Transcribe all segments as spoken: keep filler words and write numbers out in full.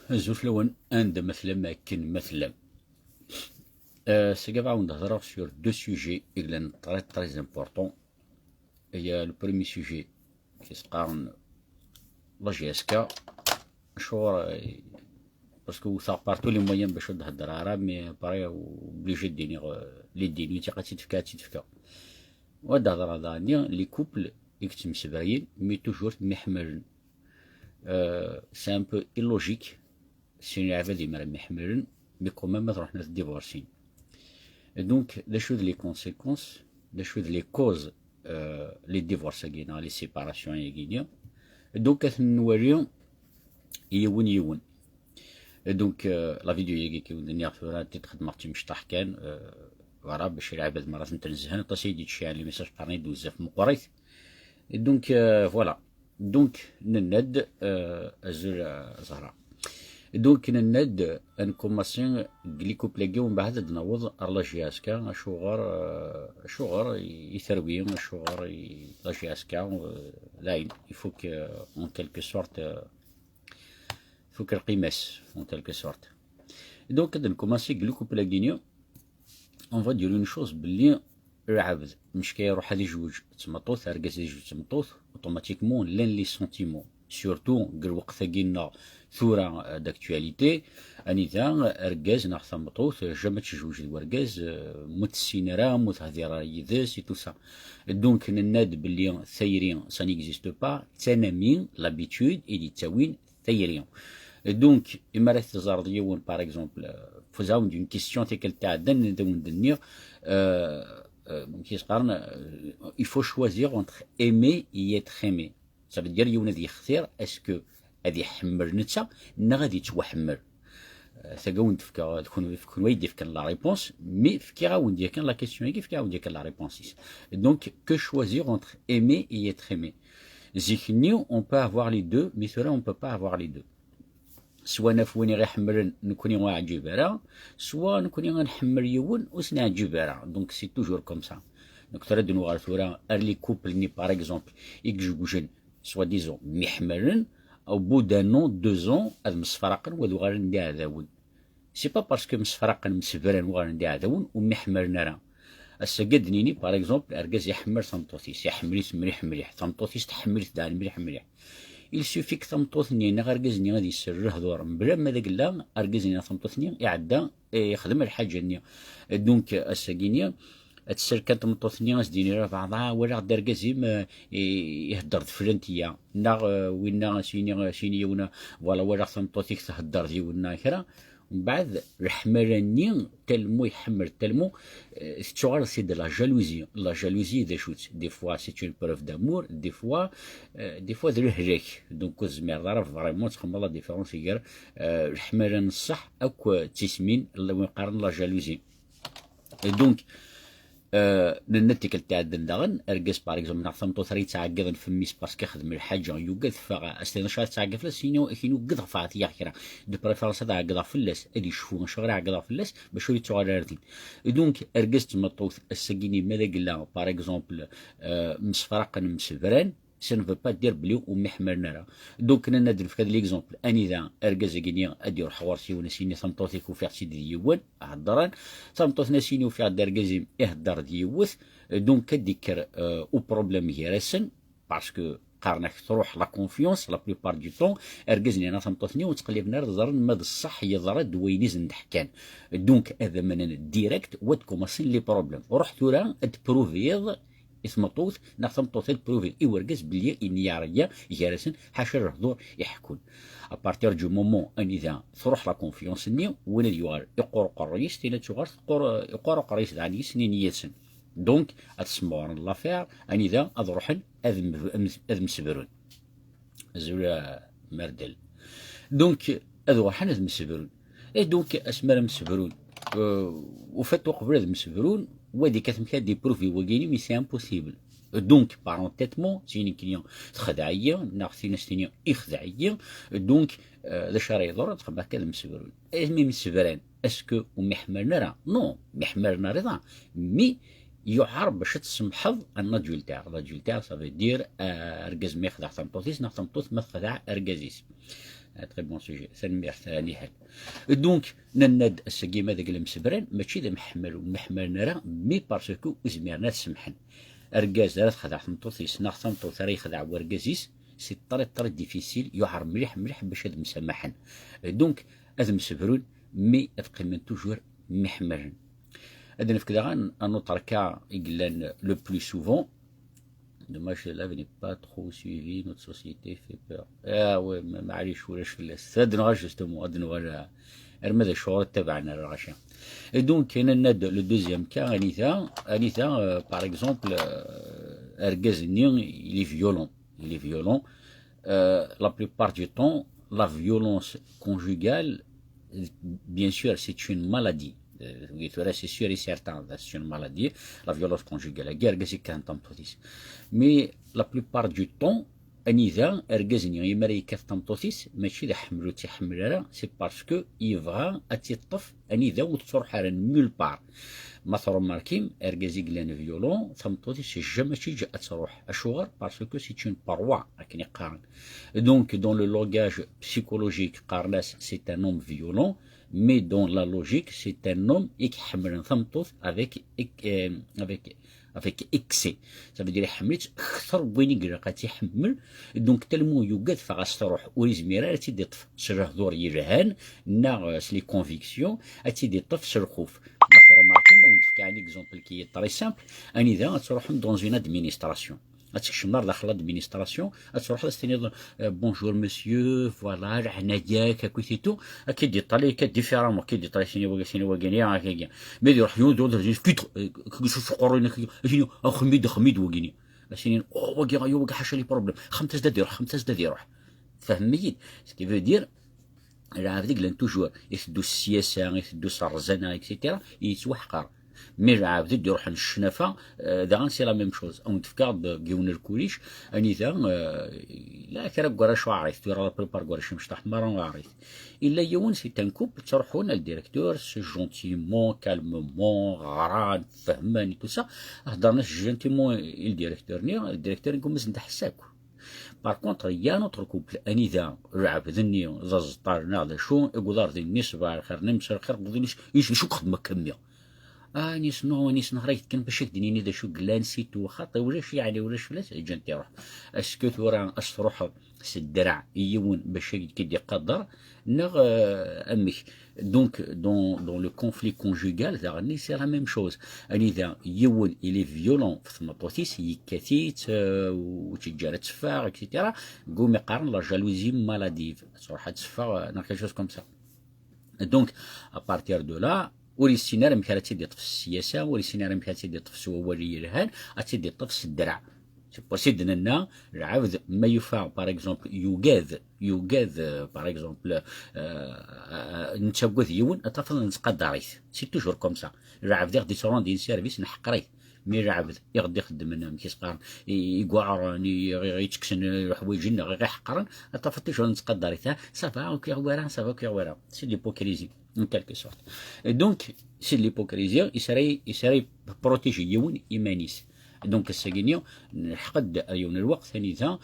Azul fell-awen, anda ma tellam, akken ma tellam. Euh, c'est que on a sur deux sujets, il est très très important. Il y a le premier sujet qui se parle la G S K. Acuɣer, euh, parce que ça par tous les moyens باش ad d-hedreɣ ara, mais après obligé de dire, euh, les dix minutes ad tt-id-tefka, ad tt-id-tefka. Wa d-hedreɣ daɣen les couples i yettemsebrayen, mais toujours mḥemmalen. Euh, c'est un peu illogique. Sin lɛibad imra mḥemmalen, mais quand même ad ruḥen ad divorcin. Et donc, d acu d les conséquences, d acu d les causes, euh, les divorces-agi, neɣ les séparations-agi-ni. Et donc, ad ten-nwali yiwen yiwen. Et donc, euh, la vidéo-agi i wen-d-nniɣ tura, ad t-id-xedmeɣ d timecṭaḥ kan, euh, voilà, bac lɛibad merra ad ten-nezzhen, aṭas i yi-d-yettceyɛen les messages, qqaren-iyi-d bezzaf meqqrit. Et donc, euh, voilà. Donc, nenna-d, euh, azul, euh, Zahra. Donc, nenna-d, ad nkumaṣi deg les couples-agi, umbeɛd ad d-naweḍ ar la G S K, acuɣer, euh, acuɣer i terwi, acuɣer i la G S K, euh, dayen, il faut que, en quelque sorte, euh, tfuk lqima-s, en quelque sorte. Donc, ad nkumaṣi deg les couples-agi-ni, on va dire une chose, belli lɛebd, mecka iruḥ ad yejweǧ d tmeṭṭut, argaz ad yejweǧ d tmeṭṭut, automatiquement, llan les sentiments. Surtout, deg lweqt-agi-nneɣ tura, euh, d'actualité, anida argaz neɣ tameṭṭut, jamais ad tejweǧ d wergaz, euh, mu tessin ara, mu tehdir ara yid-s, et tout ça. Donc, nenna-d belli tayri, ça n'existe pas, d tanami, l'habitude, i d-yettawin tayri. Donc, imi ara teẓreḍ yiwen, par exemple, euh, fuzawend une question tikkelt tɛeddan, ad awen-d-nniɣ, euh, euh, amek i s-qqaren, euh, il faut choisir entre aimer et être aimé. Ça veut dire, yiwen ad yextir, est-ce que ad iḥemmel netta, neɣ ad yettwaḥemmel? Euh, taga awen-d-fkeɣ, d kenwi, d kenwi ay d-ifkan la réponse, mais fkiɣ-awen-d yakan la question-agi, fkiɣ-awen-d yakan la réponse-is. Donc, que choisir entre aimer et être aimé? Zik-nni, on peut avoir les deux, mais tura, on peut pas avoir les deux. Soit naf win i ɣ-iḥemmlen, nekni ur ɣ-iɛǧib ara, soit nekni ad nḥemmel yiwen, ur s-neɛǧib ara. Donc, c'est toujours comme ça. Donc, tura ad nuɣal tura ar les couples-nni, par exemple, i ijewjen, soi-disant, mḥemmalen, au bout d'un an, deux ans, ad msefraqen, u ad uɣalen d iɛdawen. C'est pas parce que msefraqen, msebran, uɣalen d iɛdawen, ur mḥemmalen ara. Ass-agi ad d-nini, par exemple, argaz iḥemmel tameṭṭut-is, iḥemmel-itt mliḥ mliḥ, tameṭṭut-is tḥemmel-it daɣen mliḥ mliḥ. Il suffit que tameṭṭut-nni neɣ argaz-nni ad yesser lehdur, mebla ma d agella, argaz-nni neɣ tameṭṭut-nni iɛedda, eh, ixdem lḥaǧa-nni. Donc, ass-agi-nni, ad tessal kan tmeṭṭut-nni, ad s-d-yini rabeɛḍ, ah, walaɣ-d argaz-im, eh, i-, ihedder-d fell-anti-ya. Neɣ, eh, winna, as-yini, as-yini yiwen, voilà, walaɣ tameṭṭut-ik thedder d yiwen neɣ kra. Mbeɛd, leḥmala-nni, tellement iḥemmel, tellement, euh, tettuɣal c'est de la jalousie. La jalousie, d acu-tt? Des fois, c'est une preuve d'amour, des fois, euh, des fois, d lehlak. Donc, ur tezmireḍ ara vraiment ad txemmeḍ la différence gar, euh, leḥmala n ṣṣeḥ akk d tismin, win qqaren la jalousie. Et donc, euh, nenna-d tikkelt iɛeddan daɣen, argaz, par exemple, neɣ tameṭṭut ara yettɛeggiḍen f mmi-s parce que ixdem lḥaǧa, yugad, teffeɣ, as-tiniḍ acu ara tettɛeggiḍ fell-as, yini, kini uggadeɣ ɣef ɛeṭṭiya kra. De préférence ad ɛeggḍeɣ fell-as, ad yecfu acuɣer i ɛeggḍeɣ fell-as, bac ur yettuɣal ara din. Et donc, argaz d tmeṭṭut, ass-agi-ni ma d agella, par exemple, euh, msefraqen, msebran, ça ne veut pas dire belli ur mḥemmalen ara. Donc, nenna-d nefka-d l'exemple. Anida argaz-agi-ni ad iruḥ ɣur-s yiwen, as-yini tameṭṭut-ik ufiɣ-tt-id d yiwen, heddren. Tameṭṭut-nni as-yini ufiɣ-d argaz-im ihedder d yiwet. Donc, ad d-ikker, euh, uproblème gar-asen, parce que qqaren-ak truḥ la confiance, la plupart du temps, argaz-nni neɣ tameṭṭut-nni ur ttqelliben ara ad ẓren ma d ṣṣeḥ yeḍra-d wayen i sen-d-ḥkan. Donc, ad amnen direct, wa d-kumaṣen les problèmes. Ruḥ tura ad d-pruviḍ i tmeṭṭut, neɣ tameṭṭut ad d-pruviḍ i wergaz belli i nniya gar-asen, ḥaca lehdur iḥekkun. À partir du moment anida truḥ la confiance-nni, win ad yuɣal iqqur uqerruy-is, tin ad tuɣal teqqur, iqqur uqerruy-is daɣen yis-nni n yid-sen. Donc, ad smeɣren l'affaire, anida ad ruḥen ad m-, ad m-, ad msebrun. Azul a Mardel. Donc, ad ruḥen ad msebrun. Et donc, asmi ara msebrun, euh, au fait, uqbel ad msebrun, wa d-ikkat amek ad d-ipruvi wagini, mais c'est impossible. Donc, par entêtement, tin ikni texdeɛ-iyi, neɣ tin as-tini ixdeɛ-iyi. Donc, euh, d acu ara yeḍrun, txedmeḍ akka ad msebrun. Asmi msebran, est-ce que ur mḥemmalen ara? Non, mḥemmalen ara, mais yuɛer bac ad tsemḥeḍ un adultère. L'adultère, ça veut dire, euh, argaz ma yexdeɛ tameṭṭut-is neɣ tameṭṭut ma texdeɛ argaz-is. Euh, très bon sujet. Tanemmirt, euh, Nihal. Donc, nenna-d ass-agi ma deg lemsebran, mačči d amḥemmel ur mḥemmalen ara, mais parce que ur zmiren ad semḥen. Argaz ara texdeɛ tmeṭṭut-is neɣ tameṭṭut ara yexdeɛ wergaz-is, c'est très, très difficile, yuɛer mliḥ, mliḥ bac ad msamaḥen. Donc, ad msebrun, mais ad qqimen toujours mḥemmalen. Ad nefk daɣen un autre cas i yellan le plus souvent. Dommage, celle-là n'est pas trop suivie, notre société fait peur. Ah ouais, ma-, maɛlic, ulac fell-as. Ad nuɣal justement, ad nuɣal, euh, arma d acuɣer ad tabaɛen ar lɣaci. Et donc, nenna-d le deuxième cas, anita, anita, euh, par exemple, euh, argaz-nni, il est violent. Il est violent. Euh, la plupart du temps, la violence conjugale, bien sûr, c'est une maladie. Euh, oui, c'est sûr et certain, c'est une maladie. La violence conjugale, la guerre, c'est quand même. Mais la plupart du temps, anida argaz-nni, imi ara yekkat tameṭṭut-is, mačči d aḥemmel ur tt-iḥemmel ara, c'est parce que yebɣa ad tt-iṭṭef anida ur tettruḥ ara, nulle part. Ma tṛumarkim, argaz i yellan violent, tameṭṭut-is jamais ad tt-yeǧǧ ad truḥ. Acuɣer? Parce que c'est une proie, akken i qqaren. Donc, dans le langage psychologique, qqaren-as c'est un homme violent, mais dans la logique, c'est un homme i iḥemmlen tameṭṭut avec, euh, avec, avec excès. Ça veut dire, iḥemmel-itt kter n wayen i ilaq ad tt-iḥemmel. Donc, tellement yugad, ffeɣ-as truḥ. Ur izmir ara ad tt-id-iṭṭef s lehdur yelhan, neɣ, euh, s les convictions, ad tt-id-iṭṭef s lxuf. Ma tṛumarkim, ad wen-d-fkeɣ un exemple qui est très simple. Anida ad truḥem dans une administration. Ad tkecmem ar daxel l'administration, ad truḥeḍ ad s-tiniḍ, euh, bonjour monsieur, voilà, leɛnaya-k, akkit et tout. Ad k-id-iṭṭalay akka différemment, ad k-id-iṭṭalay, tini wagi, tini wagi, ni, akka, akka. Mais ad iruḥ yiwen, d-, d-, d-, kit, euh, kit, kit, axmid, axmid, wagini. Ad s-inin, oh, wagi, ayo, wagi, ḥaca les problèmes. Xemt-as-d ad iruḥ, xemt-as-d ad iruḥ. Tfehmem-iyi-d? Ce qui veut dire, lɛebd i yellan toujours, iteddu s ssiyasa, iteddu s rrezana, et cetera, yettwaḥqer. Mais lɛebd i d-iruḥen s ccnafa, euh, daɣen c'est la même chose. Ad wen-d-fkeɣ-d yiwen lkulic, anida, euh, la kra n warrac uɛrit, tura la plupart n warrac imecṭaḥ merra uɛrit. Illa yiwen, c'est un couple, ttruḥun al directeur, c'est gentiment, calmement, ɣran, fehmen, et tout ça. Heddren-as gentiment i le directeur-nni, le directeur-nni yeggumma ad sen-d-iḥess akk. Par contre, il y a un autre couple, anida lɛebd-nni d aẓeṭṭal neɣ d acu, iwweḍ ar din-nni ṣbaḥ lxir, nni msal lxir, wwḍen-is, is, d acu k-xedmeɣ kemmi? Ah, anis, non, anis, neɣra-k-d kan bac ad k-d-nini d acu yellan, c'est tout, xaṭi, ulac, yeɛni, ulac fell-as, ǧǧan-t iruḥ. Est-ce que tura ad s-truḥeḍ s ddreɛ i yiwen bac ad k-id-iqader, neɣ, euh, amek? Donc, dans, dans le conflit conjugal, daɣen, c'est la même chose. Anida yiwen, il est violent f tmeṭṭut-is, yekkat-itt, euh, ur tt-yeǧǧa ara ad teffeɣ, et cetera. Gumi qqaren la jalousie maladive. Ad truḥ ad teffeɣ, euh, neɣ quelque chose comme ça. Donc, à partir de là, ur yessin ara amek ara tt-id-iṭṭef s ssiyasa, ur yessin ara amek ara tt-id-iṭṭef s wawal yelhan, ad tt-id-iṭṭef s ddreɛ. C'est pour ça i d-nenna, lɛebd ma yufa, par exemple, yugad, yugad, euh, par exemple, euh, euh, nettagad yiwen, ad tafeḍ nettqadar-it. C'est toujours comme ça. Lɛebd i ɣ-d-ittṛuḥun din service, neḥqer-it. Mais lɛebd i ɣ-d-ixeddmen, amek i s-qqaren, i, i yuɛren, i, i, i yettekksen leḥwayeǧ-nneɣ, i ɣ-iḥeqren, ad tafeḍ toujours nettqadar-it. Ah, ça va, ur k-yuɣ wara, ça va, ur k-yuɣ wara. C'est de l'hypocrisie, en quelque sorte. Et donc, c'est de l'hypocrisie, yesɛa, yesɛa protéger yiwen iman-is. Donc, ass-agi-nni, nelḥeq-d ar yiwen n lweqt, anida,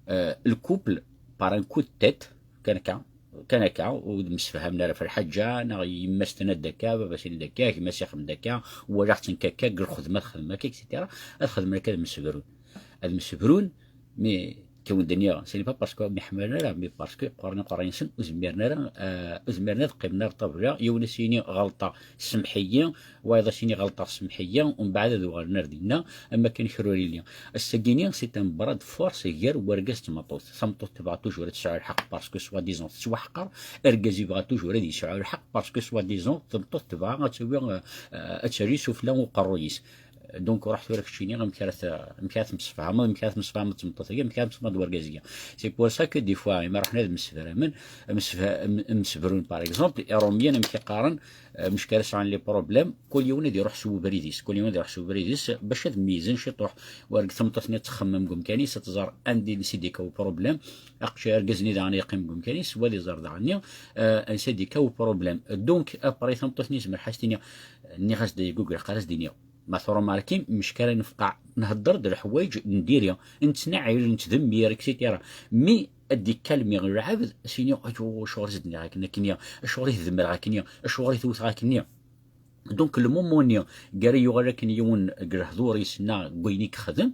euh, le couple, par un coup de tête, kan akka, kan akka, ur d-msefhamen ara f lḥaǧa, neɣ yemma-s tenna-d akka, baba-s yenna-d akka, gma-s ixdem-d akka, walaɣ-tt nekk akka, deg lxedma txedem akka, et cetera. Ad xedmen akka, ad msebrun. Ad msebrun, mais, kkwen-d nniɣ, ce n'est pas parce que ur mḥemmalen ara, mais parce que qqaren iqerray-nsen, ur zmiren ara, euh, ur zmiren ad qqimen ar ṭṭabla, yiwen ad s-yini ɣelṭeɣ, semmeḥ-iyi, wayeḍ ad s-yini ɣelṭeɣ, semmeḥ-iyi, umbeɛd ad uɣalen ar dinna, am akken kra ur yelli. Ass-agi-ni, c'est un bras de force gar wergaz d tmeṭṭut. Tameṭṭut tebɣa toujours ad tesɛu lḥeqq parce que soi-disant tettwaḥqer, argaz yebɣa toujours ad yesɛu lḥeqq parce que soi-disant tameṭṭut tebɣa ad tawi, euh, euh, ad tali sufella uqerruy-is. Donc, ruḥ tura keččini, amek ara t-, amek ara temsefhameḍ, amek ara temsefhameḍ d tmeṭṭut-agi, amek ara temsefhameḍ d wergaz-agi. C'est pour ça que des fois, imi ruḥen ad mseframen, msefha-, m-, msebrun, par exemple, Iṛumyen, amek i qqaren, euh, mec ara sɛan les problèmes, kul yiwen ad iruḥ s ubrid-is, kul yiwen ad iruḥ s ubrid-is, bac ad meyyzen ciṭuḥ. Werg tameṭṭut-nni ad txemmem deg umkan-is, ad tẓer anda i s-id-yekka uproblème, aqci argaz-nni daɣen yeqqim deg umkan-is, wa ad iẓer daɣen-nni, euh, ansa i d-yekka uproblème. Donc, après, tameṭṭut-nni zemreɣ ad s-tiniɣ, nniɣ-as-d, deg ugraq ara s-d-iniɣ. Ma tṛumarkim, mec ara nefqeɛ, nhedder-d leḥwayeǧ n diri, nettnaɛil, nettdemmir, et cetera. Mi ad d-ikkalmi lɛebd, as-iniɣ, acu, acuɣer i s-d-nniɣ akken akkenni, acuɣer i t-demmreɣ akkenni, acuɣer i t-wteɣ akkenni. Donc, le moment-nni, gar i yuɣal akken yiwen deg lehdur-is neɣ deg wayen i yexdem,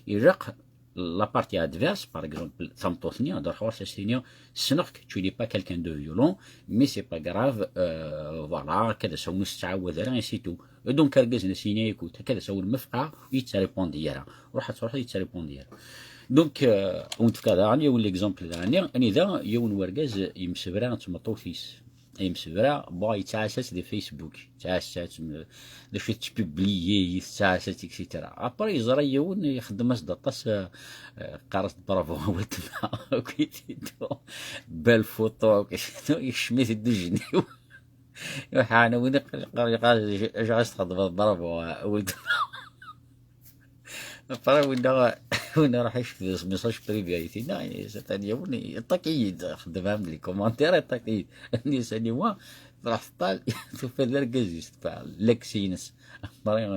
ilaq la partie adverse, par exemple, tameṭṭut-nni, ad ruḥ ɣur-s, as-tini, ssneɣ-k, tu n'es pas quelqu'un de violent, mais c'est pas grave, euh, voilà, akka d asawen ur s-ttɛawad ara, et c'est tout. Donc, argaz-nni as-yini, écoute, akka d asawen mefqeɛ, ur yi-ttripondi ara. Ruḥ ad truḥeḍ, ur yi-ttripondi ara. Donc, euh, wen-d-fkeɣ daɣen yiwen l'exemple daɣen, anida yiwen wergaz yemsebra d tmeṭṭut-is. Yemsebra, bon, yettɛassa-tt di Facebook, yettɛassa-tt, m-, d acu yettpubliyi, yettɛassa-tt, et cetera. Après, yeẓra yiwen, ixeddem-as-d aṭas, euh, euh, qqar-as-d bravo a weltma, akk i t-iddu. Belle photo, akk i t-iddu, yekcem-it-id ujenniw. Iruḥ ɛni win iqqar, iqqar, iqqar, acu ɣas txedmeḍ, bravo a weltma. Après, winna, winna ruḥ icekk des messages privés, ay tinna, c'est-à-dire, win yeṭṭak-iyi-d, xeddem-am les commentaires, yeṭṭak-iyi-d. Nis aniwa, truḥ teṭṭal, tufa d argaz-is, l'ex-ines. Après,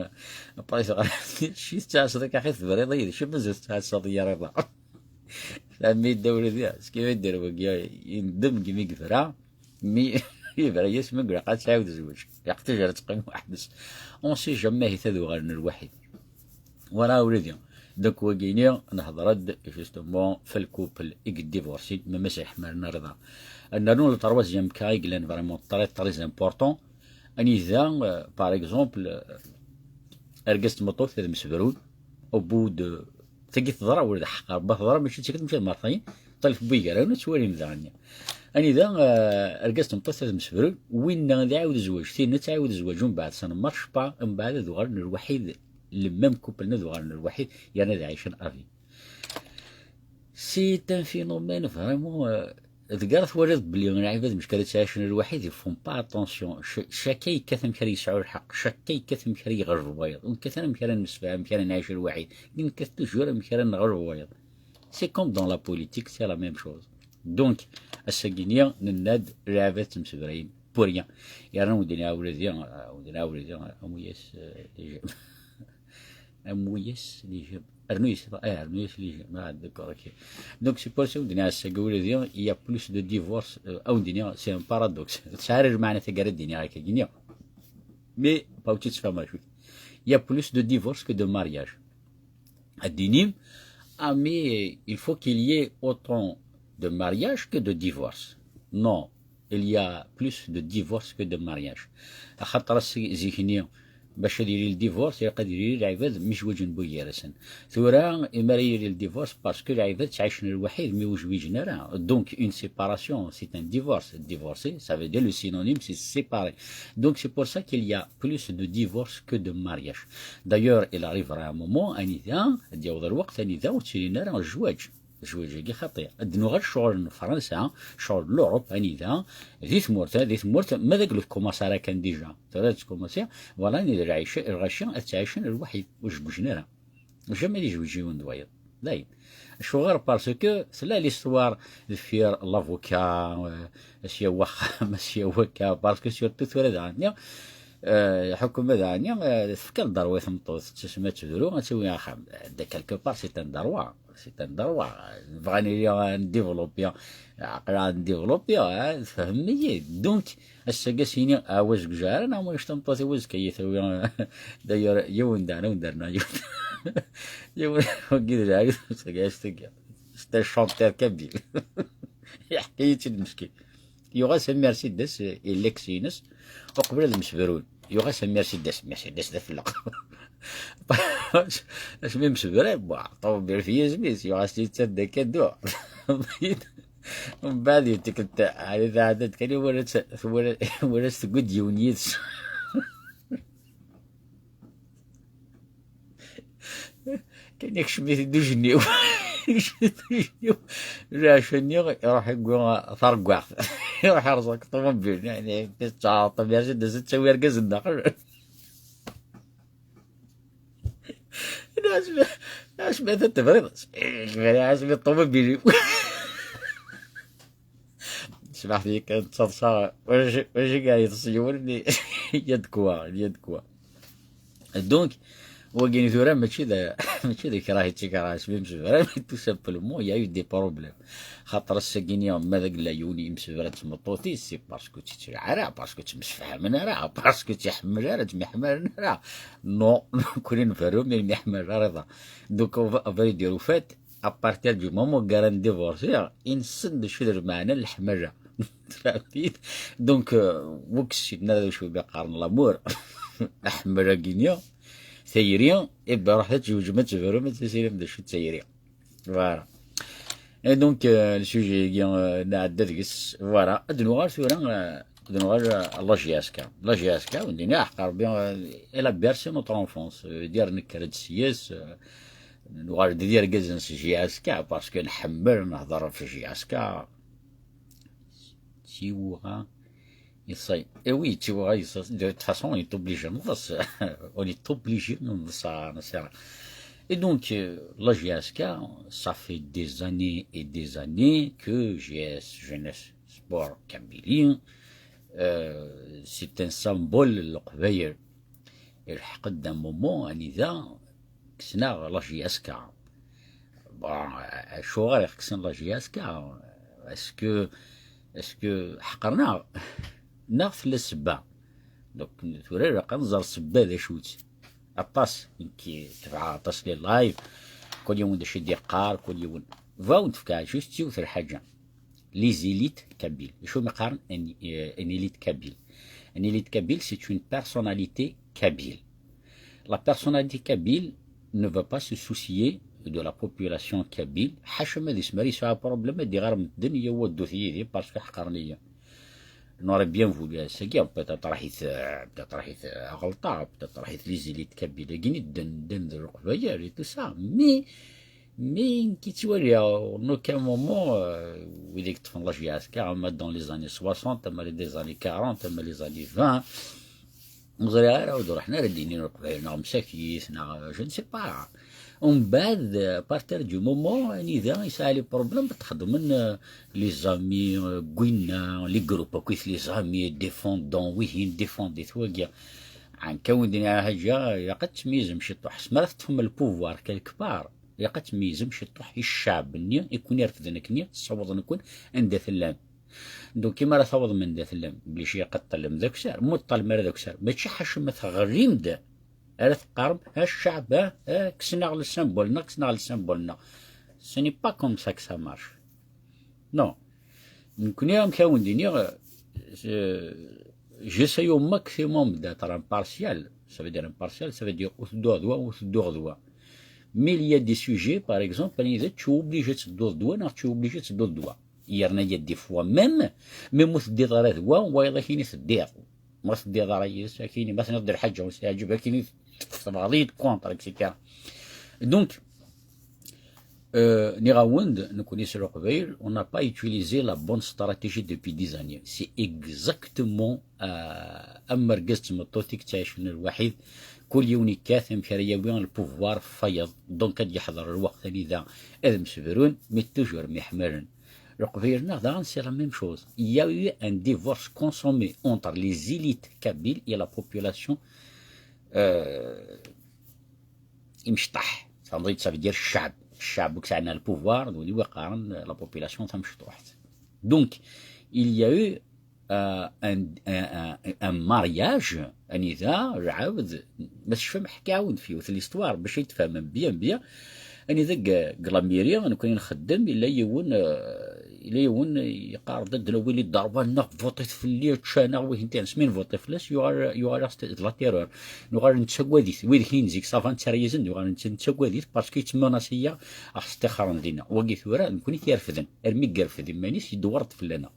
après, teɣra, ci tettɛassaḍ akka, axi tebriḍ-iyi-d, ci mazal tettɛassaḍ-iyi ara iḍ-a. Ɛemmi yedda ula d, s kif i d-yerr wagi, yendem deg mi yebra, mi yebra-yas, mi ilaq ad tɛiwed zzwaǧ. Ilaq tijara teqqim weḥd-s. On sait jamais, ahat ad uɣalen lwaḥid. Wala ula d. Donc, wagini, nehder-d, justement, f le couple i yeddivorsin, ma mazal ḥmaren rida. Nernu le troisième cas i yellan vraiment très, très important. Anida, euh, par exemple, euh, argaz d tmeṭṭut ad msebrun, au bout de, tagi teḍra, ur d ḥeqq, Rebbi teḍra, mačči d tikkelt, mačči d mertayin, ṭṭalef n wigar-a, ad twalim daɣen. Anida, euh, argaz d tmeṭṭut ad msebrun, winna ad iɛawed zzwaǧ, tin ad tɛawed zzwaǧ, umbeɛd ça ne marche pas, umbeɛd ad uɣalen lwaḥid, le même couple ad uɣalen lwaḥid, yerna ad ɛicen à vie. C'est un phénomène vraiment, euh, deg ara twaliḍ belli lɛibad mecka ad ttɛicen lwaḥid, ils font pas attention. Ch-, chacun yekkat amek ara yesɛu lḥeqq, chacun yekkat amek ara yeɣleb wayeḍ. Ur nekkat ara amek ara nemsefham, amek ara nɛic lwaḥid. Nekkat toujours amek ara neɣleb wayeḍ. C'est comme dans la politique, c'est la même chose. Donc, ass-agi-nni, nenna-d, lɛibad ttemsebrayen, pour rien. Yerna ur d-nɛawed, ur d-nɛawed, amuyas, euh, les j'aime. Amuyas, les j'aime. Rnu-yas, eh, rnu-yas les j'aime. Ah, d'accord, ok. Donc, c'est pour ça, ur d-nɛawed, ass-agi, ur d-, il y a plus de divorces, euh, ur d-nɛawed, c'est un paradoxe. Tesɛa lmeɛna taggara d-iniɣ akka-agi-nni. Mais, pas tout de suite. Il y a plus de divorces que de mariages. Ad d-inim, ah, mais il faut qu'il y ait autant de mariages que de divorces. Non, il y a plus de divorces que de mariages. Axaṭer ass-, zik-nni, bac ad yili le divorce, ilaq ad yili lɛibad mizwaǧen buygarasen. Tura, imi ara yili le divorce, parce que lɛibad ttɛicen lwaḥid, mi ur zwiǧen ara. Donc, une séparation, c'est un divorce. Divorcer, ça veut dire le synonyme, c'est séparer. Donc, c'est pour ça qu'il y a plus de divorces que de mariages. D'ailleurs, il arrivera un moment, anida, ad d-yaweḍ lweqt, anida ur ttilin ara zzwaǧ. Zzwaǧ-agi xaṭi. Ad d-nuɣal ccɣel n Fransa, ccɣel n l'Europe, anida, di tmurt, di tmurt, ma d aglu tkumaṣ ara kan déjà. Tura ad tkumaṣi, voilà, anida lɛica, lɣaci, ad ttɛicen lwaḥid, ur zewǧen ara. Jamais ad yezweǧ yiwen d wayeḍ. Dayen. Acuɣer? Parce que tella l'histoire deffir l'avocat, euh, asya waxxam, asya wakka, parce que surtout tura daɣen, euh, lḥukuma daɣen, euh, tefka le droit i tmeṭṭut, tettasem ad tebru, ad tawi axxam. De quelque part, c'est un droit. C'est un droit. Nebɣa ad nili, euh, ndéveloppé. Aql-aɣ ndéveloppé, euh, tfehmem-iyi. Donc, ass-agi ad s-yini, ah, wa zegzaɣ ara, neɣ ma yectaq tameṭṭut-iw azekka ad yi-tawi. D'ailleurs, yiwen daɣen, yiwen daɣen, yiwen. Yiwen, wagi d lɛali, c'est un chanteur kabyle. Yeḥka-yi-tt-id meskin. Yuɣ-as Mercedes, i l'ex-ines, uqbel ad msebrun. Yuɣ-as Mercedes, Mercedes d afelleq. Asmi msebran, buah, ṭumubil f yizem-is, yuɣ-as-tt-id d akadu. Mbeɛd, tikkelt, ɛni tɛedda-d kan, wala-tt, wala, wala-tt tewwi-d yiwen yid-s. Kan ikcem-it-id ujenniw. Ikcem-it-id ujenniw. Lɛaca-nni iruḥ yewwi tareggaɣt. Iruḥ yerẓa deg ṭumubil. Yeɛni, tettɛaṭ, yeɛni, d-, d-, ttawi argaz n daxel. Asmi, asmi ata tebriḍ. Asmi ṭumubil-iw. Smaḥt-iyi kan, ttaḍsaɣ, ulac, ulac i yeɛyiḍ s yiwen, il y a de quoi, il y a de quoi. Donc, wagini tura mačči d mačči d ikrah i ttikrah isem imsebran, mais tout simplement il y a eu des problèmes. Xaṭer ass-agini ma d agella yiwen imsebran d tmeṭṭut-is, c'est parce que ur tt-yettleɛ ara, parce que ur ttemsefhamen ara, parce que ur tt-iḥemmel ara, ur ttemyeḥmalen ara. Non, nekkni nberru mi ur nemyeḥmal ara iḍ. Donc on va, on va lui dire, au fait, à partir du moment où ara ndivorsiɣ, i nessen d acu d lmeɛna n leḥmala. Tfehmit? Donc, euh, wek s-yenna d acu i qqaren l'amour, leḥmala-gini, tayri, et ben ruḥet ad tjewǧem, ad tebrum, ad tessirim d acu d tayri. Voilà. Et donc, euh, le sujet-agi, euh, nɛedda deg-s. Voilà. Ad nuɣal tura, euh, ad nuɣal, euh, à la J S K. La J S K, ur d-nini aḥeqq Rebbi, euh, elle a bercé notre enfance. Euh, dire nekker-d s-yes, euh, nuɣal-d d irgazen s J S K, parce que nḥemmel nehḍer ɣef J S K. Tiwura yeṣṣay. Eh oui, tiwura yeṣṣay. De toute façon, on est obligé de, on est obligé de, et donc, euh, la J S K, ça fait des années et des années que J S, Jeunesse Sport Kabylie, euh, c'est un symbole n Leqbayel. Ilḥeq-d un moment anida kksen-aɣ la J S K. Bon, acuɣer i ɣ-kksen la J S K? Est-ce que, est-ce que ḥeqren-aɣ? Neɣ tella ssebba? Donc, tura ilaq ad nẓer ssebba d acu-tt. Aṭas, nekk tebɛeɣ aṭas les lives, kul yiwen d acu i d-yeqqar, kul yiwen. Bɣiɣ ad wen-d-fkeɣ juste yiwet lḥaǧa. Les élites kabyles. Acu mi qqaren un, euh, une élite kabyle? Une élite kabyle, c'est une personnalité kabyle. La personnalité kabyle ne va pas se soucier de la population kabyle. Ḥaca ma d isem ara yesɛu problème, ad d-iɣer medden yaw ddut yid-i parce que ḥeqren-iyi. N'aurait bien voulu ass-agi, peut-être raḥit, peut-être raḥit ɣelṭeɣ, peut-être raḥit les élites kabyles-agi i ddan, ddan d Leqbayel et tout ça. Mais Mais nekk yettwali, en aucun moment, euh, wid i yeṭṭfen la J S K, ama dans les années soixante, ama les années quarante, ama les années vingt, ur ẓriɣ ara, ur d-ruḥen ara d-inin Leqbayel, neɣ msakit, neɣ, euh, je ne sais pas. Umbeɛd, à partir du moment anida yesɛa les problèmes, ad xedmen, euh, les amis, euh, gwinna, les groupes akkit les amis, défendants, wihin, défendit wagi. Ɛanka win d-nniɣ haǧa, ilaq ad tmeyyzem ciṭuḥ. Asmi ara teṭṭfem le pouvoir quelque part, ilaq ad tmeyyzem ciṭuḥ i ccɛeb-nni i ken-irefden akkenni, ssawḍen-ken anda tellam. Donc, imi ara tawḍem anda tellam, obligé ilaq ad teṭṭalem d akessar. Ma ur teṭṭalem ara d akessar, mačči ḥaca ma teɣlim-d ara teqqarem, a ccɛeb, a, a, kksen-aɣ le symbole-nneɣ, kksen-aɣ le symbole-nneɣ. Ce n'est pas comme ça que ça marche. Non. Nekkni, amek ara wen-d-iniɣ, euh, j'essaie au maximum d'être impartial. Ça veut dire impartial, ça veut dire ur tedduɣ d wa, ur tedduɣ d wa. Mais il y a des sujets, par exemple, anida tu es obligé ad tedduḍ d wa, neɣ tu es obligé ad tedduḍ d wa. Yerna il y a des fois même, même ur teddiḍ ara d wa, wayeḍ akkin i teddiḍ. Ma teddiḍ ara yis, akkin, ma tenniḍ-d lḥaǧa ur s-teɛǧib, akkin i tebɣeḍ-iyi-d contre, et cetera. Donc, euh, nniɣ-awen-d, nekkni s Leqbayel, on n'a pas utilisé la bonne stratégie depuis des années. C'est exactement, euh, am argaz d tmeṭṭut i yettɛicen lwaḥid, kul yiwen yekkat amek ara yawi le pouvoir f wayeḍ. Donc ad yeḥḍer lweqt anida ad msebrun, mais toujours myeḥmalen. Leqbayel-nneɣ daɣen, c'est la même chose. Il y a eu un divorce consommé entre les élites kabyles et la population, euh, imecṭaḥ. Tfehmeḍ-iyi, ça veut dire ccɛeb. Ccɛeb ur yesɛi le pouvoir, d wid i qqaren la population tamecṭuḥt. Donc, il y a eu, euh, un, un, un, un mariage, anida, lɛebd, ma tecfam, ḥkiɣ-awen-d f yiwet l'histoire, bac ad tfehmem bien, bien. Anida deg, deg la mairie, nekkni nxeddem, yella yiwen, euh, yella yiwen yeqqar-d ad d-nawi les droits-nneɣ, votit fell-i, ččan-aɣ, wihin, tihin, asmi nvuṭi fell-as, yuɣal, yuɣal-aɣ s t-, d la terreur. Nuɣal nettagad-it. Wid-kin zik ça va, nettarra-yasen, nuɣal nett-, nettagad-it parce que yettmenasi-aɣ, aɣ-stixren dinna. Wagi tura, nekkni t-irefden. Armi yerfed iman-is, yedwar-d fell-aneɣ.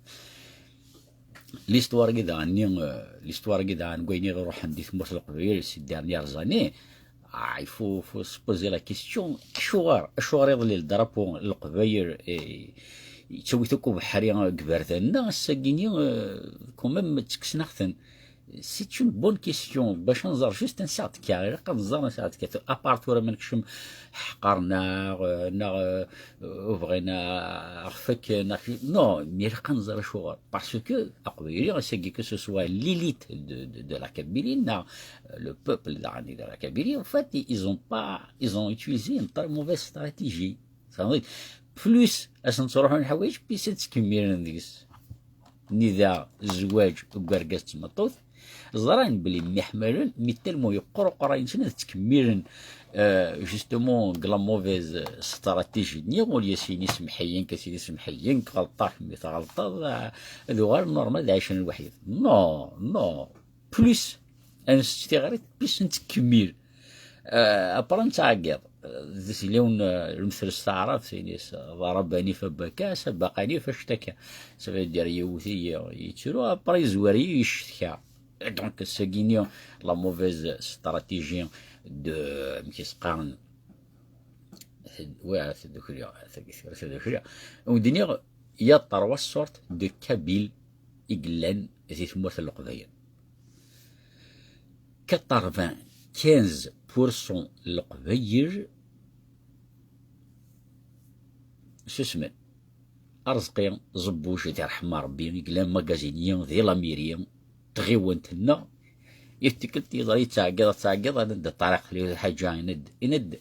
L'histoire-agi daɣen-nni, euh, l'histoire-agi daɣen n wayen i ɣ-iruḥen di tmurt n Leqbayel ces dernières années, ah, il faut, faut se poser la question, acuɣer, acuɣer iḍelli le drapeau n Leqbayel, eh, yettawi-t akk ubeḥri deg iberdan-nneɣ, ass-agi-nni, euh, quand même, ttekksen-aɣ-ten. C'est une bonne question. Bac ad nẓer juste ansa ɣ-d-tekka, ilaq ad nẓer ansa ɣ-d-tekka. À part tura ma nekcem ḥqaren-aɣ, euh, neɣ, euh, ur bɣin a ɣ-fakken, neɣ non, mais ilaq ad nẓer acuɣer. Parce que aqbayli, ass-agi, que ce soit l'élite de, de, de la Kabylie, neɣ, euh, le peuple daɣen de la Kabylie, en fait, ils ont pas, ils ont utilisé une très mauvaise stratégie. Tfehmeḍ? Plus ad sen-ttruḥun ḥwayeǧ, plus ad ttkemmilen deg-s. Nida zzwaǧ n urgaz d tmeṭṭut, ẓran belli mmi ḥmalen, mi tellement yeqqur uqerray-nsen, ad ttkemmilen, euh, justement, deg la mauvaise stratégie-nni, au lieu ad s-yini semḥ-iyi-nk, ad s-yini semḥ-iyi-nk, ɣelṭeɣ, kemmi tɣelṭeḍ, ah, ad uɣalen normal, ad ɛicen lwaḥid. Non, non. Plus ad nsečč tiɣrit, plus nettkemmil. Euh, après nettɛeggiḍ. Euh, d tilawin, euh, lemtel s taɛrabt, tini-s, ضربني فبكى، سبقني فاشتكى. Ça veut dire, yewwet-iyi, yettru, après yezwar-iyi, yeccetka. Et donc, ass-agi-nni, la mauvaise stratégie de, amek i s-qqaren, wa, tadukli, tadukli. Wen-d-nniɣ, il y a trois sortes de Kabyles i yellan di tmurt n Leqbayel. Quatre-vingt-quinze pour cent n Leqbayel susmen. Arezqi Ẓebbuc, di ṛṛeḥma Ṛebbi, i yellan magazini di Lamiri, tɣiwant-nneɣ, i tikkelt yeḍra yettɛeggiḍ, yettɛeggiḍ, ad d-ṭariq lḥaǧa, inad, inad,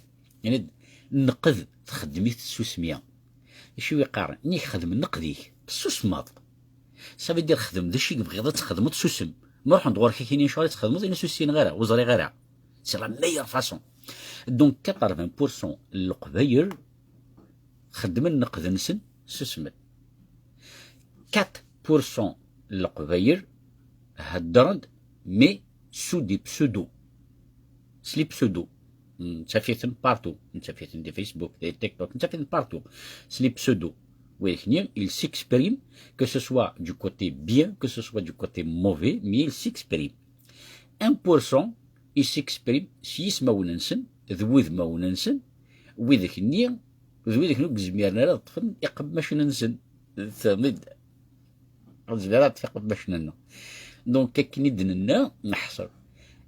inad, nqed txeddem-it tsusmi. Acu i qqaren? Nni-k xdem nqed-ik, tessusmeḍ. Ça veut dire xdem d acu i tebɣiḍ ad txedmeḍ, susem. Ma ruḥen-d ɣur-k akini lecɣal i txedmeḍ, ini-as ur ssineɣ ara, ur ẓriɣ ara. C'est la meilleure façon. Donc, quatre-vingts pour cent n Leqbayel xeddmen nqed-nsen, susmen. Quatre pour cent n Leqbayel heddren-d, mais sous des pseudos. S les pseudos. Nettaf-iten partout. Nettaf-iten di Facebook, di TikTok, nettaf-iten partout. S les pseudos. Widak-nni, ils s'expriment, que ce soit du côté bien, que ce soit du côté mauvais, mais ils s'expriment. Un pour cent, ils s'expriment s yismawen-nsen, d wudmawen-nsen, widak-nni, d widak ur yezmiren ara ad ṭṭfen iqemmacen-nsen. Tfehmeḍ? Ur nezmir ara ad ṭṭef iqemmacen-nneɣ. Donc, akken i d-nenna, neḥṣel.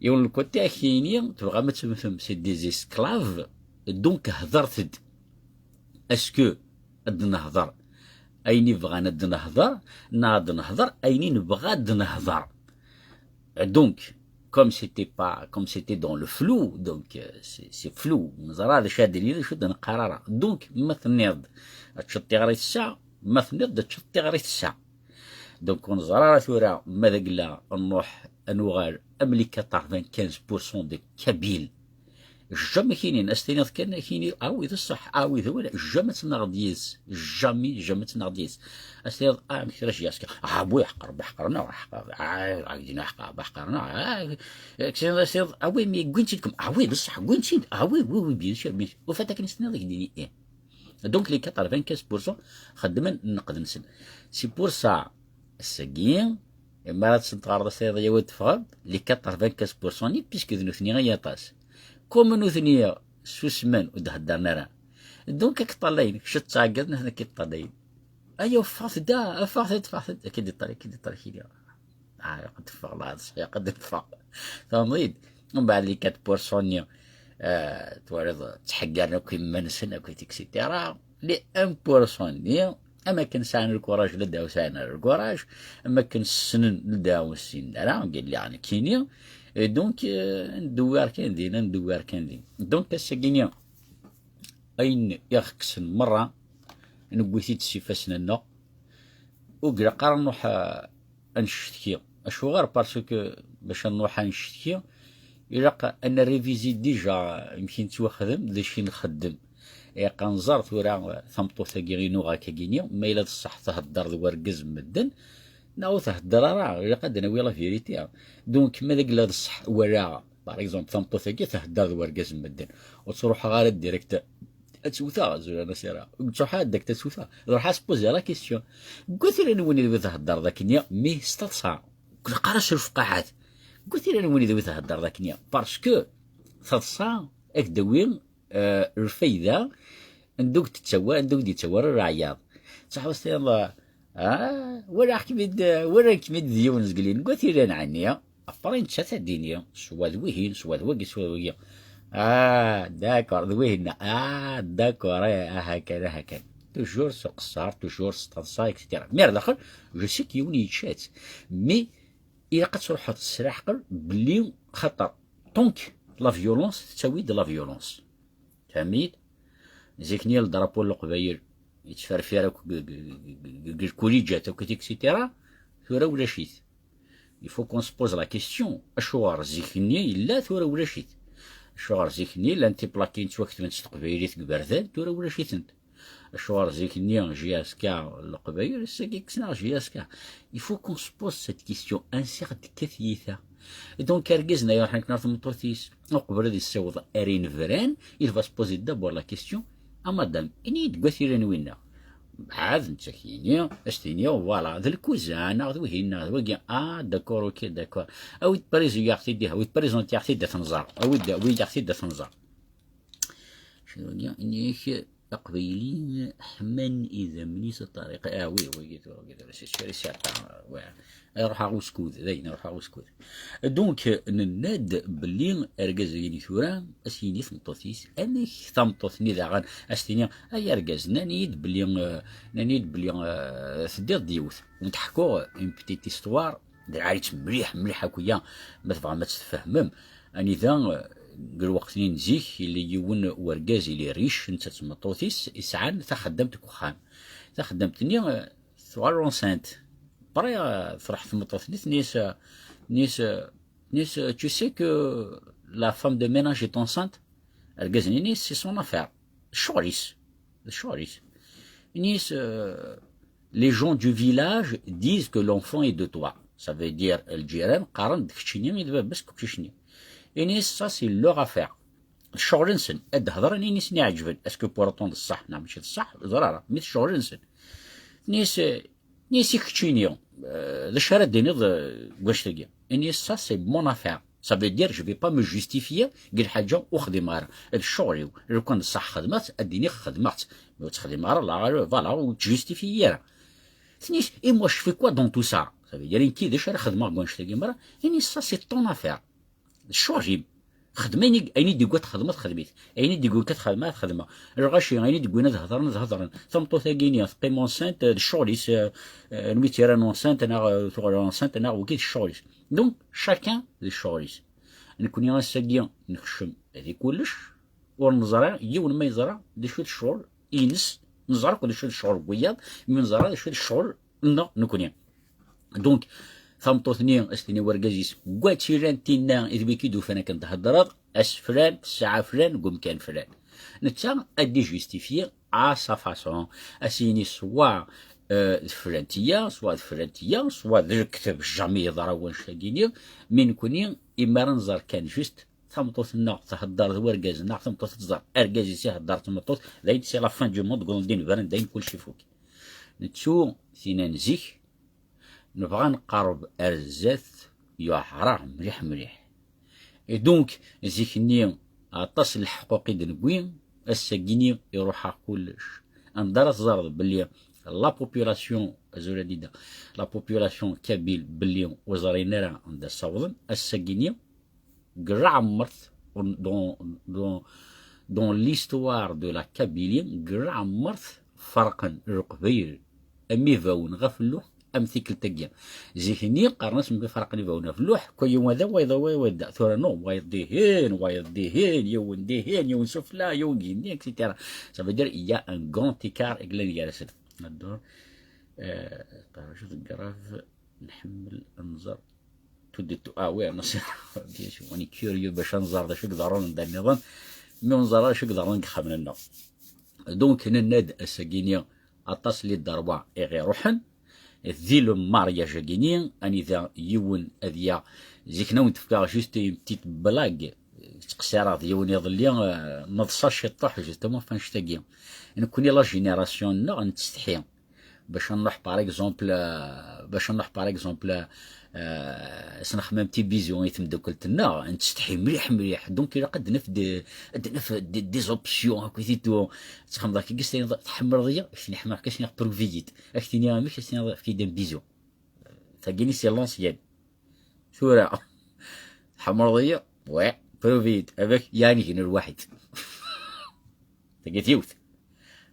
Yiwen lkoti ad k-yini, tebɣam ad temmtem, c'est des esclaves, donc hedret-d. Est-ce que ad d-nehder ayen i bɣan ad d-nehder, neɣ ad d-nehder ayen i nebɣa ad d-nehder? Donc, comme c'était pas, comme c'était dans le flou, donc, euh, c'est, c'est flou. Neẓra d acu ad d-nini, d acu d-neqqar ara. Donc, ma tenniḍ ad teččeḍ tiɣrit ssa, ma tenniḍ ad teččeḍ tiɣrit ssa. Donc, ur neẓra ara tura ma d agla nruḥ ad nuɣal am les quatre-vingt-quinze pour cent de Kabyles. Jamais kinin, ad s-tiniḍ kan, kini, ah oui, d ṣṣeḥ, ah oui, d wala, jamais ad tnaɣeḍ yis, jamais, jamais ad tnaɣeḍ yis. Ad s-tiniḍ, ah, amek tura jiyaska, ah, bu yeḥqer, bu yeḥqer, neɣ, ah, ah, ah, ah, ah, ah, ah, ah, ah, ah, oui, mais gwin-tt-id, ah oui, d ṣṣeḥ, gwin-tt-id, ah oui, oui, oui, bien sûr, bien sûr. Au fait, akken i s-tiniḍ, i k-d-ini, eh. Donc, les quatre-vingt-quinze pour cent xeddmen nneqd-nsen. C'est pour ça, ass-agi, mi ara tsen-teɣreḍ, ad s-tiniḍ, yawi ad teffɣem, les quatre-vingt-quinze pour cent-nni, puisque d nutni ay aṭas. Comme nutni susmen, ur d-heddren ara. Donc, ad k-ṭṭalayen, kečč ad tettɛeggiḍ, nutni ad k-ṭṭalayen. Aya, ffɣet da, ffɣet-d, ffɣet-d. Akka d-iṭṭal, akka d-iṭṭal, kili. Ah, ilaq ad teffeɣ, la, d ṣṣeḥ, ilaq ad teffeɣ. Tfehmeḍ-iyi-d? Mbeɛd, les quatre pour cent-nni, euh, twaliḍ, ttḥeggaren akk iman-nsen, akk, et cetera. Les un pour cent-nni, am akken sɛan lkuraj, la d-aw sɛan ara lkuraj, am akken ssnen, la d-aw ur ssinen ara, qel nekkini. Et donc, euh, ndewwir kan din, ndewwir kan din. Donc, ass-agi-nni, ayen i ɣ-kksen merra, newwi-t-id s ifassen-nneɣ. Ur ilaq ara ad nruḥ, eh, ad ncetki. Acuɣer? Parce que bac ad nruḥ ad ncetki, ilaq ad nrévisi déjà amek i nettwaxdem, d acu i nxeddem. Ilaq ad nẓer tura, eh, tameṭṭut-agi i nuɣ akkagini, ma yella d ṣṣeḥ thedder d wergaz n medden, neɣ ur thedder ara, ilaq ad d-nawi la vérité. Donc, ma d agla d ṣṣeḥ, walaɣ, par exemple, tameṭṭut-agi thedder d wergaz n medden, ur ttruḥeɣ ara direct ad tt-wteɣ, Zura Nasira. Ur ttruḥeɣ ara direct ad tt-wteɣ. Ad ruḥeɣ ad s-poser la question. Deg wat iran win d wi theddreḍ akken-nni, mi s taḍsa. Ur ilaq ara s lefqaɛat. Deg wat iran win d wi theddreḍ akken-nni. Parce que taḍsa, ad k-d-tawi, euh, lfayda, anda ur k-d-tettawi, anda ur k-d-yettawi ara leɛyaḍ. Ttḥewwes tiḍ, ah, walaɣ-kem-id, walaɣ-kem-id d yiwen zgelli. Deg wat iran ɛni, Après, nettat ad d-tini, swa d wihin, swa d wagi, swa d wagi. Ah, d'accord, d wihin. Ah, d'accord, eh, ah, ahakan, ahakan. Toujours s uqeṣṣer, toujours s taḍsa, et cetera. Mais ar daxel, je sais que yiwen yečča-tt. Mais ilaq ad truḥeḍ s leɛqel belli xaṭer, donc, la violence tettawi-d la violence. Tfehmem-iyi-d? Zik-nni le drapeau n Leqbayel yettferfir akk deg lkuliǧat akk, et cetera. Tura ulac-it. Il faut qu'on se pose la question, acuɣer zik-nni yella, tura ulac-it? Acuɣer zik-nni llant tiplakin ttwaketbent s teqbaylit deg iberdan, tura ulac-itent? Acuɣer zik-nni J S K Leqbayel, ass-agi kksen-aɣ J S K? Il faut qu'on se pose cette question, ansi ɣ-d-tekka tyita? Donc, argaz-nni iruḥen akken ar tmeṭṭut-is, uqbel ad yessiweḍ ar inebran, il va se poser d'abord la question: a madame, ini-yi-d deg wat ilan winna? Mbeɛd, netta k-yini, ad s-tini, voilà, d lkuza, neɣ d wihin, neɣ d wagi. Ah, d'accord, ok, d'accord. Awi-d, présentiyaɣ-t-id, awi-d, présentiyaɣ-t-id ad t-nẓer. Awi-d, awi-yaɣ-t-id ad t-nẓer. Acu d wagi? Ini-ak, Aqbayli ḥman idammen-is a Ṭariq. Ah, oui, oui, tura, tura, c'est sûr et certain, ouais. Iruḥ-aɣ uskud, dayen, iruḥ-aɣ uskud. Donc, nenna-d belli argaz-agi tura, ad s-yini i tmeṭṭut-is, amek tameṭṭut-nni daɣen, ad s-tini, ay argaz, nnan-iyi-d belli, eh, nnan-iyi-d belli, eh, teddiḍ-d yiwet. Ad m-d-ḥkuɣ une petite histoire, d lɛali-tt mliḥ, mliḥ akk-ya, ma tebɣam ad tt-tfehmem. Anida, eh, deg lweqt-nni n zik, yella yiwen wergaz, il est riche, netta d tmeṭṭut-is, i sɛan taxeddamt deg uxxam. Taxeddamt-nni, eh, tuɣal enceinte. Après, euh, truḥ tmeṭṭut-nni, tenna-yas, euh, tenna-yas, euh, tenna-yas, euh, tu sais que la femme de ménage est enceinte? Argaz-nni, c'est son affaire. D ccɣel-is. D ccɣel-is. Tenna-yas, euh, les gens du village disent que l'enfant est de toi. Ça veut dire, lǧiran qqaren-d d keččini i d baba-s deg uqcic-nni. Tenna-yas, ça c'est leur affaire. D ccɣel-nsen, ad d-hedren ayen i sen-iɛeǧben. Est-ce que pour autant d ṣṣeḥ neɣ mačči d ṣṣeḥ? Ẓer ara, mi d ccɣel-nsen. Tenna-yas, tenna-yas i keččini, eh, d acu ara d-tiniḍ, eh, deg wannect-agi? Tenna-yas, ça c'est mon affaire. Ça veut dire, je vais pas me justifier deg lḥaǧa ur xdimeɣ ara. D ccɣel-iw. Lukan d ṣṣeḥ xedmeɣ-tt, ad d-iniɣ xedmeɣ-tt. Ma ur tt-xdimeɣ ara, la, voilà, ur ttjustifiyi ara. Tenna-yas, et moi, je fais quoi dans tout ça? Ça veut dire, nekki d acu ara xedmeɣ deg wannect-agi? Mara, tenna-yas, ça c'est ton affaire. D ccɣel-im. Xdem ayen i, ayen i d-yewwi ad txedmeḍ, xdem-it. Ayen i d-yewwi ad txedmeḍ, ad xedmeɣ. Lɣaci, ayen i d-yewwin ad hedren, ad hedren. Tameṭṭut-agi-nni teqqim enceinte, d ccɣel-is, euh, euh, lmi tt-yerran enceinte, neɣ, euh, tuɣal enceinte, neɣ wagi d ccɣel-is. Donc, chacun d ccɣel-is. Nekni ass-agi nekcem di kullec, ur neẓri, yiwen ma yeẓra d acu d ccɣel-ines, neẓra akk d acu d ccɣel n wiyaḍ, mi neẓra d acu d ccɣel-nneɣ nekni. Donc, tameṭṭut-nni ad s-tini i wergaz-is, deg wat ilan tinna i d wi k-id-ufan akken theddreḍ, ass flan, ssaɛa flan, deg umkan flan. Netta ad d-ijustifyi à sa façon, ad s-yini swa, euh, d flantiya, swa d flantiya, swa d lekdeb, jamais yeḍra wannect-agi-nni, mi nekni, imi ara nẓer kan juste tameṭṭut-nneɣ thedder d wergaz-nneɣ, tameṭṭut ad tẓer argaz-is ihedder d tmeṭṭut, d ayen, c'est la fin du monde, deg undin bren, d ayen kullec ifuk. Nettu tinna n zik, nebɣa neqreb ar zdat, yuɛer-aɣ mliḥ mliḥ. Et donc, zik-nni, aṭas n leḥquq i d-newwi, ass-agi-nni iruḥ-aɣ kullec. Anda ara teẓreḍ belli la population, azul a Dida, la population kabyle belli ur ẓrin ara anda ssawḍen, ass-agi-nni, deg leɛmert, dans, dans, dans l'histoire de la Kabylie, deg leɛmert ferqen Leqbayel am ibawen ɣef lluḥ am tikkelt-agi. Zik-nni qqaren-as mi ferqen ibawen ɣef lluḥ, kul yiwen da, wayeḍ, wayeḍ da. Tura non, wayeḍ dihin, wayeḍ dihin, yiwen dihin, yiwen sufla, yiwen ginni, et cetera. Ça veut dire, il y a un grand écart i yellan gar-asen. D'accord. Euh, qqaren-as grave. Nḥemmel ad nẓer tout de tout. Ah, ouais, on est curieux bac ad nẓer d acu i iḍerrun anda nniḍen, mi ur nẓer ara acu i iḍerrun deg yexxamen-nneɣ. Donc, nenna-d ass-agi-nni aṭas n les droits i ɣ-iruḥen di le mariage-agi-nni, anida yiwen ad yaɣ, zik-nni ad wen-d-fkeɣ juste une petite blague, ttqeṣṣireɣ d yiwen iḍelli, euh, neḍsa ciṭṭuḥ, justement, ɣef annect-agi. Nekkni, la génération-nneɣ, nettsetḥi. Bac ad nruḥ, par exemple, euh, bac ad nruḥ, par exemple, euh, s nexmam ti bisous i tmeddakelt-nneɣ, nettsetḥi mliḥ, mliḥ. Donc, ilaq ad d-naf de, ad d-naf de, des options, akkit et tout. Txemmeḍ akka, gis tiniḍ, tḥemmleḍ-iyi? Ak-tini ḥemmleɣ-k, as-tiniɣ, prouve-iyi-d. Ak-tini amek? As-tiniḍ, efk-iyi-d un bisou. Tagi-nni, c'est l'ancienne. Tura, Tḥemmleḍ-iyi? Ouais. Prouve-iyi-d. Amek? Yeɛni gen lwaḥid. Tagi d yiwet.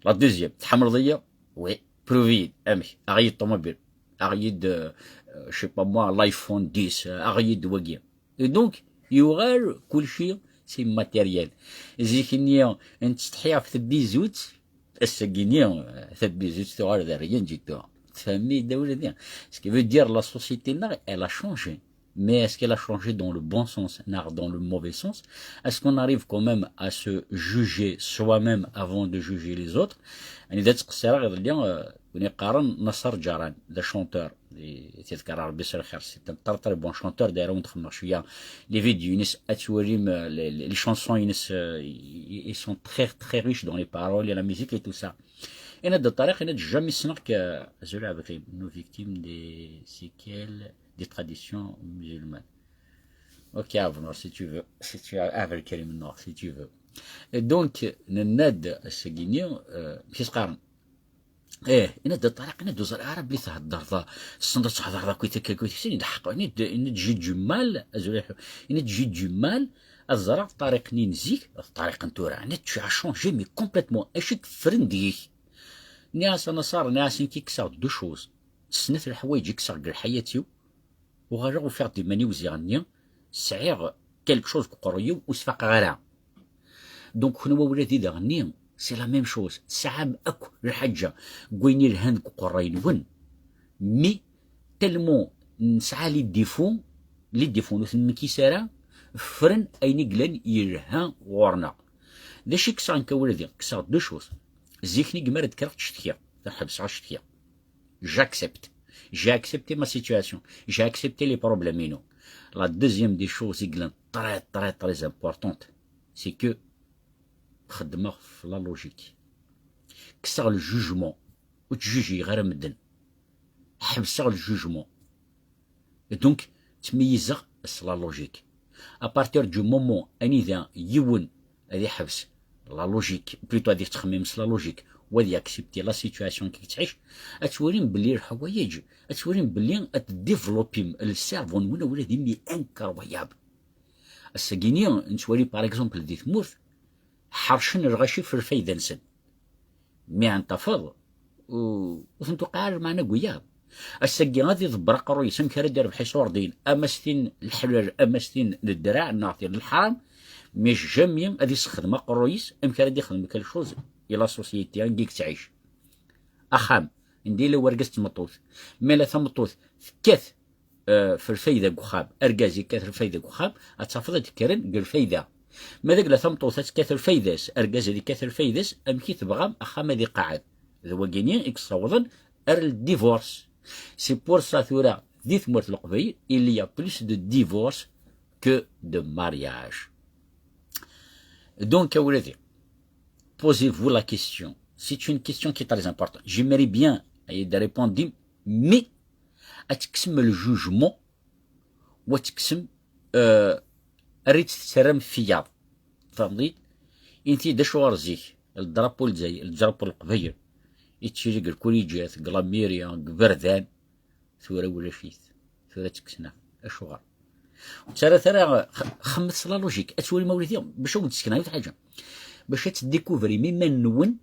La deuxième, tḥemmleḍ-iyi? Oui. Prouve-iyi-d. Amek? Aɣ-iyi-d ṭumubil. Aɣ-iyi-d, euh, euh, je sais pas moi, l'iPhone dix, euh, aɣ-iyi-d wagi. Et donc, yuɣal kulci c'est matériel. Zik-nni nettsetḥi ɣef tbizut, ass-agi-nni, euh, tabizut tuɣal d rien du tout. Tfehmem-iyi-d a wladi? Ce qui veut dire la société-nneɣ, elle a changé. Mais est-ce qu'elle a changé dans le bon sens, neɣ dans le mauvais sens? Est-ce qu'on arrive quand même à se juger soi-même avant de juger les autres? Anida ttqeṣṣireɣ iḍelli, euh, win yeqqaren Naṣer Ǧaran, d chanteur, di tidkar Rebbi s lxir, c'est un très très bon chanteur. D'ailleurs, wen-d-xemmeɣ cwiya les vidéos-ines, ad twalim, euh, les, les, les chansons-ines, euh, ils ils sont très très riches dans les paroles et la musique et tout ça. Yenna-d Ṭariq, yenna-d jamais ssneɣ-k, euh, azul a Abrim, nos victimes des séquelles des traditions musulmanes. Ok, Abnur, si tu veux. Si tu as, Abel Karim Nour, si tu veux. Et donc, nenna-d ass-agi-nni, euh, amek i s-qqaren? Eh, yenna-d Ṭariq, yenna-d ur ẓriɣ ara belli theddreḍ, tessneḍ ad thedreḍ akkit akka, akkit sin, yenna-d ḥeqq, yenna-d, yenna-d j'ai du mal, azul a Ḥu-, yenna-d j'ai du mal ad ẓreɣ Ṭariq-nni n zik, Ṭariq n tura, yenna-d tu as changé, mais complètement, acu i yeffren deg-k? Nniɣ-as a Naṣer, nniɣ-as nekk i kkseɣ deux choses. Snat leḥwayeǧ i kkseɣ deg lḥayat-iw, uɣaleɣ ufiɣ-d iman-iw ziɣ-nni sɛiɣ quelque chose deg uqerruy-iw ur s-faqeɣ ara. Donc, kenwi a wladi daɣenni, c'est la même chose. Tesɛam akk lḥaǧa deg wayen yelhan deg uqerruy-nwen, mais tellement nesɛa les défauts, les défauts ur ten-nekkis ara, ffren ayen i yellan yelha ɣur-neɣ. D acu i kkseɣ nekk a wladi? Kkseɣ deux choses. Zik-nni, mi ara d-kkreɣ ttcetkiɣ, ḥebseɣ acetki. J'accepte. J'ai accepté ma situation. J'ai accepté les problèmes-inu. La deuxième des choses i yellan très, très, très importante, c'est que xeddmeɣ f la logique. Kkseɣ le jugement. Ur ttjujiyeɣ ara medden. Ḥebseɣ le jugement. Et donc, ttmeyyizeɣ s la logique. À partir du moment anida yiwen ad iḥbes la logique, plutôt ad yettxemmim s la logique, u ad yaksipti la situation ki yettɛic, ad twalim belli leḥwayeǧ, ad twalim belli ad tdéveloppim le cerveau-nwen a wladi, mais incroyable. Ass-agi-nni nettwali, par exemple, di tmurt, ḥercen lɣaci f lfayda-nsen. Mi ɛen tafeḍ, u-, ur ten-tuqiɛ ara lmeɛna deg wiyaḍ. Ass-agi ad iḍebber aqerruy-is, amek ara d-irbeḥ iṣurdiyen, ama s tin n leḥlal, ama s tin n ddreɛ, neɣ tin n leḥram, mais jamais ad isexdem aqerruy-is, amek ara d-ixdem quelque chose i la société anga i yettɛic. Axxam, anda yella wergaz d tmeṭṭut, ma yella tameṭṭut tekkat, euh, f lfayda deg uxxam, argaz yekkat lfayda deg uxxam, ad tafeḍ ad d-kkren deg lfayda. Ma d agla tameṭṭut ad tekkat lfayda-s, argaz ad yekkat lfayda-s, amek i tebɣam axxam ad iqeɛɛed? D wagini i yessawḍen ar le divorce. C'est pour ça tura di tmurt n Leqbayel, il y a plus de divorce que de mariage. Donc, a wladi, posez-vous la question. C'est une question qui est très importante. J'aimerais bien y répondre, mais ad tekksem le jugement, u ad tekksem, euh, ar i tt-tettarram f wiyaḍ. Tfehmeḍ-iyi-d? Inti d acuɣer zik, le drapeau n Lezzayer, le drapeau n Leqbayel, yettili deg lkuliǧat, deg la mairie, deg iberdan, tura ulac-it. Tura ttekksen-aɣ. Acuɣer? Ur ttara ara, x-, xemmet s la logique. Ad twalim a wladi, bac ad wen-d-sekneɣ yiwet lḥaǧa. Bac ad tdécouvrim iman-nwen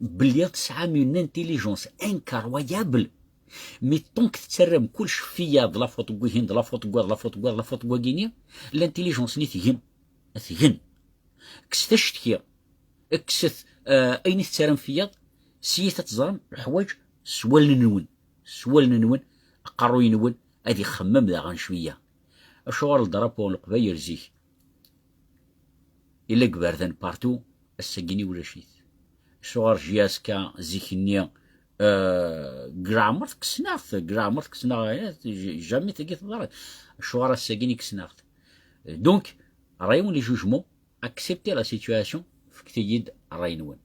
belli tesɛam une intelligence incroyable. Mais tant que tettarram kullec f wiyaḍ, la faute n wihin, la faute n waḍ, la faute n waḍ, la faute n wagini, l'intelligence-nni tgen. Tgen. Kkset acetki. Kkset, euh, ayen i tettarram f wiyaḍ, siyit ad teẓrem leḥwayeǧ s wallen-nwen. S wallen-nwen, aqerruy-nwen ad ixemmem daɣen cwiya. Acuɣer le drapeau n Leqbayel zik yella deg iberdan partout, ass-agi-nni ulac-it? Acuɣer J S K zik-nni, euh, deg leɛmer tekksen-aɣ-t, deg leɛmer tekksen-aɣ, eh, j-, jamais tagi teḍra. Acuɣer ass-agi-nni kksen-aɣ-t? Donc, ṛṛay-nwen les jugements, acceptez la situation, fket-iyi-d ṛṛay-nwen.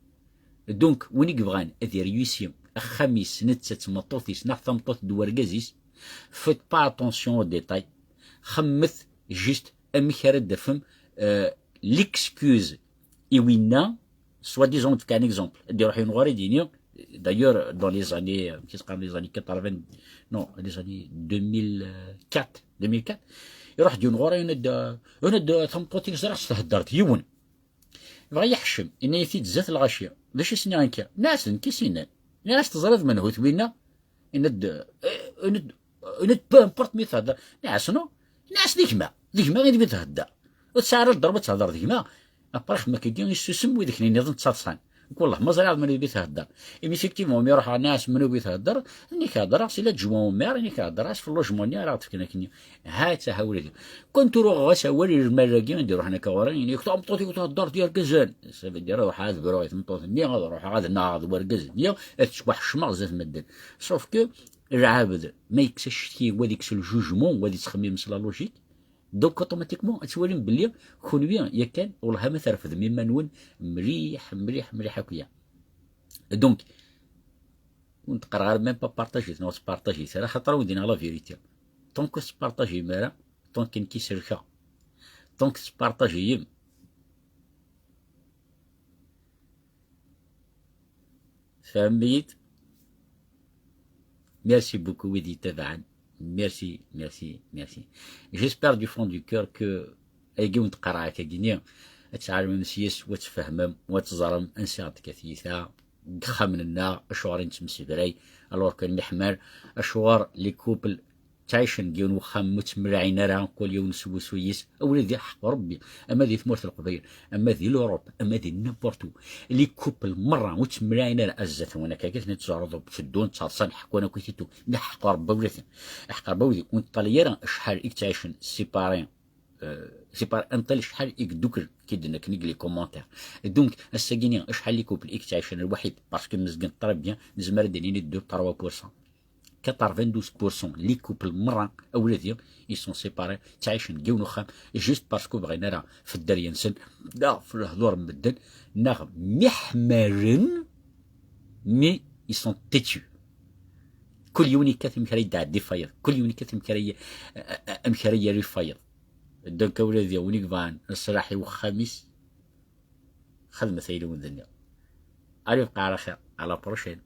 Donc, win i yebɣan ad ireyusi axxam-is, netta d tmeṭṭut-is, neɣ tameṭṭut d wergaz-is, faites pas attention aux détails. Xemmet juste amek ara d-tafem, euh, l'excuse i winna, soi-disant, ad d-fkeɣ un exemple. Ad d-iruḥ yiwen ɣur-i ad d-yini, d'ailleurs, dans les années, euh, qu'est-ce que les années quatre-vingts, non, les années deux mille quatre, deux mille quatre, Iruḥ-d yiwen ɣur-i, yenna-d, yenna-d, tameṭṭut-ik ẓriɣ-tt thedder d yiwen. Yebɣa yeḥcem, yenna-yi-t-id zdat lɣaci. D acu i s-nniɣ akka? Nniɣ-as d nekk i s-yennan. Nniɣ-as teẓriḍ menhu-t winna? Yenna-d, eh, yenna-d, yenna-d peu importe mi thedder. Nniɣ-as non. Nniɣ-as d gma, d gma i d mi thedder. Ur tesɛi ara lderba ad tehder d gma. Après xdem akkagi, yessusem, wid akken nniḍen ttaḍsan. Nekk wellah ma ẓriɣ d menhu bi thedder. Imi effectivement mi ruḥeɣ nniɣ-as menhu bi thedder, nekk heddreɣ-as ila Ǧewa Umer, nekk heddreɣ-as f logement-nni ara ɣ-d-fken akken. Ha-tt-a hawladi. Kent ur uɣeɣ-as awal i lmal-agi i d-iruḥen akka ɣur-i, ini-ak tameṭṭut-iw thedder d yergazen. Ça veut dire ad ruḥeɣ ad bruɣ i tmeṭṭut-nni, ad ruḥeɣ ad nnaɣeɣ d wergaz-nni, ad ttwaḥecmeɣ zdat medden. Sauf que lɛebd ma yekkes acetki, wa ad ikkes le jugement, wa ad yettxemmim s la logique, donc automatiquement ad twalim belli kunwi yakan wellah ma trefdem iman-nwen mliḥ, mliḥ, mliḥ akya. Donc, ur n-qqareɣ ara même pas partager-t neɣ ur tettpartager-t ara, xaṭer ad wen-d-iniɣ la vérité. Tant que ur tettpartagem ara, tant que nekk i selkeɣ. Tant que tettpartagem. Tfehmem-iyi-d? Merci beaucoup wid yettabaɛen. Merci, merci, merci. J'espère du fond du cœur que ayagi wen-d-qqareɣ akkagini ad tɛelmem s yes, wa tfehmem, wa teẓrem ansi ɣ-d-tekka tyita deg yexxamen-nneɣ, acuɣer i nettemsebray, alors que miḥmal, acuɣer les couples ttɛicen deg yiwen wexxam ur ttemlaɛin ara, kul yiwen s wusu-is, awla di ḥeqq Rebbi, ama di tmurt n Leqbayel, ama di l'Europe, ama di n'importe où. Les couples merra ur ttemlaɛin ara, azzat-nwen akka, akken i tt-ẓerreḍ, tteddun, ttaḍsan, ḥekkun akk i titu, di ḥeqq Rebbi awla-ten. Ḥeqq Rebbi awla-ten, ur neṭṭali ara acḥal i yettɛicen séparés, euh, séparés un tel, acḥal i yeddukel, ki d-nnek nnig les commentaires. Donc, ass-agi-ni, acḥal les couples i yettɛicen lwaḥid, parce que mezgen très bien, nezmer ad d-nini deux trois pour cent. Quatre-vingt-douze pour cent les couples merra, awladi, ils sont séparés, ttɛicen deg yiwen uxxam, juste parce que ur bɣin ara f dderya-nsen, neɣ f lehdur n medden, neɣ miḥmalen, mais ils sont têtus. Kul yiwen yekkat amek ara yedɛeddi fayeḍ, kul yiwen yekkat amek ara y-, amek ara yerr i fayeḍ. Donc awladi, win i yebɣan leṣlaḥ i wexxam-is, xedmet ayen i wen-d-nniɣ. Allez, bqa ɛla xir, à la prochaine.